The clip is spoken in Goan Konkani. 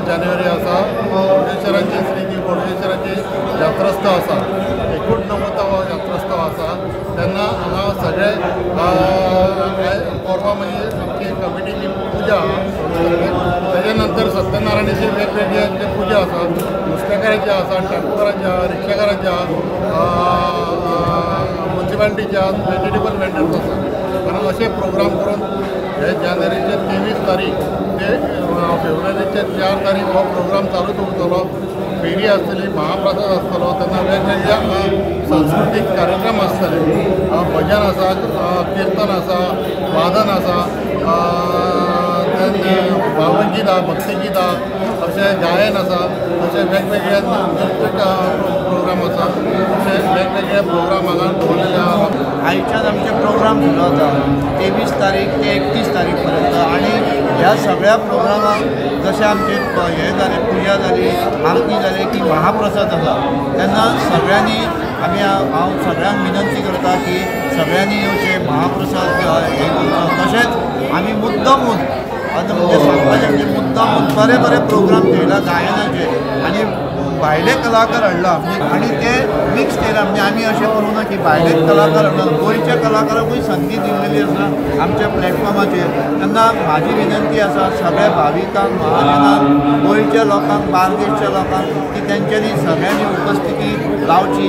जानेवारी आसा बोडगेश्वराची श्री बोडगेश्वराची जात्रोत्सव आसा 89वो जात्रोत्सव आसा. तेन्ना हांगा सगळे परवा म्हणजे आमची कमिटीची पुजा आसा. तेजे नंतर सत्यनारायणाची वेगवेगळे पुजा आसा, नुस्तेकारांची आसा, टेम्पोकारांची आसा, रिक्षाकारांची आसा, म्युनिसिपालिटीचे आसा, वेजिटेबल वेंडर्स आसा. कारण अशे प्रोग्राम करून हे जानेवारीचे 23 तारीख ते फेब्रुवारीचे 4 तारीख हो प्रोग्राम चालूच उरतलो. फेरी आसतली, महाप्रसाद आसतलो, तेन्ना वेगवेगळे सांस्कृतीक कार्यक्रम आसतले, भजन आसा, किर्तन आसा, वादन आसा, भावगीत आसा, भक्तिगीत आसा, अशें गायन आसा, अशे वेगवेगळे नृत्य प्रोग्राम आसा, अशे वेगवेगळे प्रोग्राम हांगा दवरलेले आसा. आयच्यान आमचे प्रोग्राम सुरू जाता 23 तारीख ते 31 तारीख पर्यंत. आनी ह्या सगळ्या प्रोग्रामाक जशें आमचे हें जालें, पुजा जाली, आरती जाली की महाप्रसाद आसा, तेन्ना सगळ्यांनी आमी हांव सगळ्यांक विनंती करता की सगळ्यांनी येवचें, महाप्रसाद हें करचो. तशेंच आमी मुद्दामून आतां म्हणजे सांगपाचें म्हणजे मुद्दामून बरे बरे प्रोग्राम केला गायनाचे आनी भायले कलाकार हाडला आनी ते मिक्स केला. म्हणजे आमी अशें करूं ना की भायले कलाकार हाडला, गोंयच्या कलाकारांकूय संदी दिल्लेली आसा आमच्या प्लॅटफॉर्माचेर. तेन्ना म्हाजी विनंती आसा सगळ्या भाविकांक, महाजनांक, गोंयच्या लोकांक, बार्देशच्या लोकांक की तेंच्यांनी सगळ्यांनी उपस्थिती लावची.